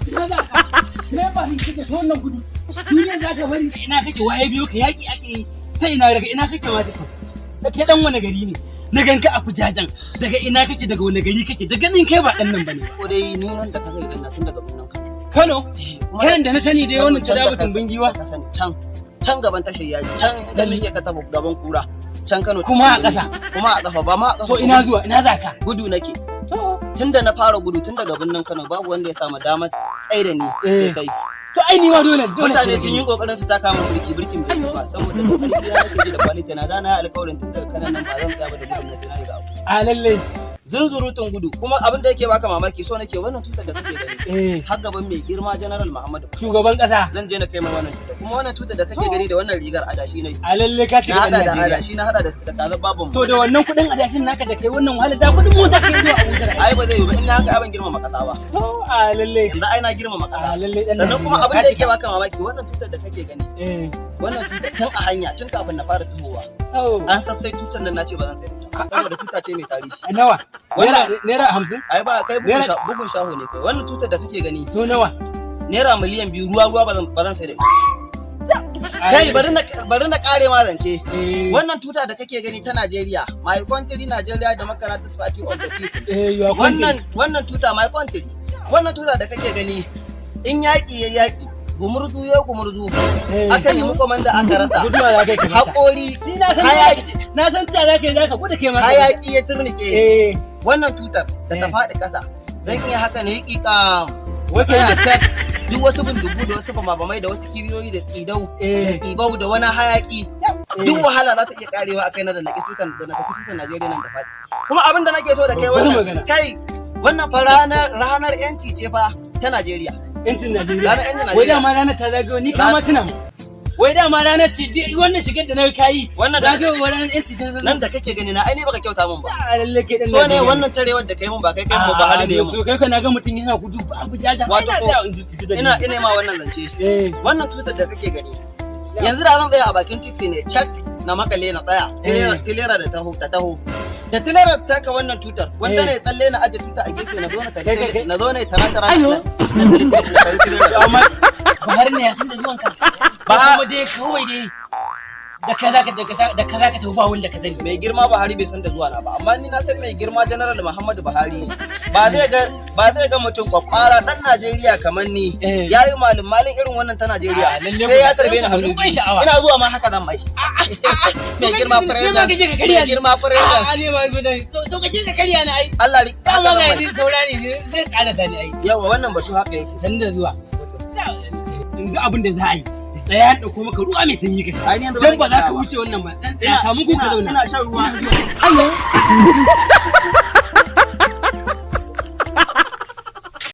Ina za ka? Me ba ni kake ta wannan gudu? Duniya za ka bari? Ina kake? Waye biyo ka? Yaki ake yi? Ta ina, daga ina kake ma duka? Da ke dan wani gari ne? Na ganka a kujajen. Daga ina kake? Daga wani gari kake? Da ganin kai ba dan nan bane. Ko dai ni nan da ka ga idan na tun daga birnin Kano. Kano? Kuma Kanan da na sani dai wannan can da ta ka tumbin giwa. ka sani can can gaban tashar yaji, can in ka miƙe ka tafi gaban kura. Can Kano. Kuma a ƙasa? Kuma a ƙafa, ba ma a ƙafa. To ina zuwa? Ina za ka? Gudu nake. To. Tun da na fara gudu tun daga birnin Kano, babu wanda ya samu damar tsaye da ni sai kai. To ai ni ma dole dole. Mutane sun yi kokarin su taka min birki, birkin bai yi ba, saboda da ƙarfi na nake ji da quality na. Da na yi alƙawarin tun daga kanan nan ba zan tsaya ba da gudun na sai na yi abu. A lalle. Zunzurutun gudu. Kuma abin da yake baka mamaki, so nake wannan tutar da kake gani har gaban mai girma General Muhammadu Buhari. Shugaban kasa. Zan je na kai mai wannan tutar. Kuma wannan tutar da kake gani da wannan rigar, adashi ne. A lalle ka ci Na hada dan da Najeriya. adashi, na hada da kazar baban. To da wannan kuɗin adashin naka da kai wannan wahala, da kuɗin mota kai zuwa Abuja. Ai ba zai yi ba, in na haka ai ban girmama kasa ba. To a lalle. Yanzu ai na girmama kasa. A lalle dan Sannan kuma Najeriya, abin ka da yake cika. baka mamaki, wannan tutar da kake gani, wannan tutar tun a hanya, tun kafin na fara tuhowa, an sassai tutar nan, nace ba zan sai ta saboda tuta ce mai tarihi. Nawa? Naira 50? Ai ba kai bugun shaho ne kai. Wannan tutar da kake gani, To nawa? Naira miliyan 2 ruwa ruwa, ba zan sai da ita. Kai, bari na kare ma zance. Wannan tuta da kake gani ta Najeriya, my country Nigeria, Democratic Party of the People. You are Wannan tuta, my country. Wannan tuta da kake gani, in yaƙi ya yaƙi, gumurzu ya gumurzu, aka nemi komanda aka rasa. Guduwa za kai kamata. Haƙori Ni na san hayaki na san cewa za ka yi, za ka gudu kai ma. Hayaki ya turnike. Wannan tutar da ta faɗi ƙasa, zan iya haka ne ƙiƙa Wai kai kana cak duk wasu bindigu da wasu bama-bamai da wasu kibiyoyi da tsidau da tsibau da wani hayaki, duk wahala za ta iya karewa a kai na da na tutan da na saki tutan Najeriya nan da faɗi. Kuma abin da nake so da kai, Babbar wannan magana. kai, wannan fa ranar yanci ce fa ta Najeriya. Yancin Najeriya. Ranar yancin Wai Najeriya. dama ranar ta zagayo ni kama tuna mu. Wai dama ranar ce wannan shigar da na kayi. Wannan da- Zagayowar ranar yanci sun san. Nan da kake gani na, ai ni baka kyauta min ba. A lalle kai dan So ne Najeriya. wannan tarewar da kai mun, ba kai kai mu ba, Buhari ne mu. To kai ka na ga mutum yana gudu babu jaja. Wato Ina ko- tsaya in ji dalili. Ina ma wannan zance. Wannan tutar da kake gani, yanzu da zan tsaya a bakin titi ne cak na makale na tsaya, tilera da taho ta taho da tilera ta taka wannan tutar wanda ne tsalle na aje tuta a gefe, na zo na Kai, tare kai, kai. na zo na tara tara Ayo. na tare na tare tilera. To amma Buhari ne ya san da zuwan ka. Ba kuma dai kawai dai da ka zaka tafi ba wanda ka sani. Mai girma Buhari bai san da zuwa na ba, amma ni na san mai girma General Muhammadu Buhari ba zai ga mutum kwakwara dan Najeriya kamar ni yayi malin malin irin wannan ta Najeriya Ah, lalle sai ya ku- tarbe ni hannu ku ban biyu. sha'awa. Ina zuwa ma haka zan mai mai girma Ni ma president, ka je ka karya mai ni. girma president. A'a, ni ma so ka je ka karya ni ai. Allah ri Dama haka ga zan mai. ni saura ne sai ka ƙarasa ni ai. Yawa, wannan batu haka yake. San da zuwa. Yanzu abin da za a yi. Tsaya in ɗauko maka ruwa mai sanyi ka sha. Ai, ni yanzu Dan ba zan za ka iya wuce wannan ba. Dan tsaya, samu ku ka zauna. Ina shan ruwa. Ayo.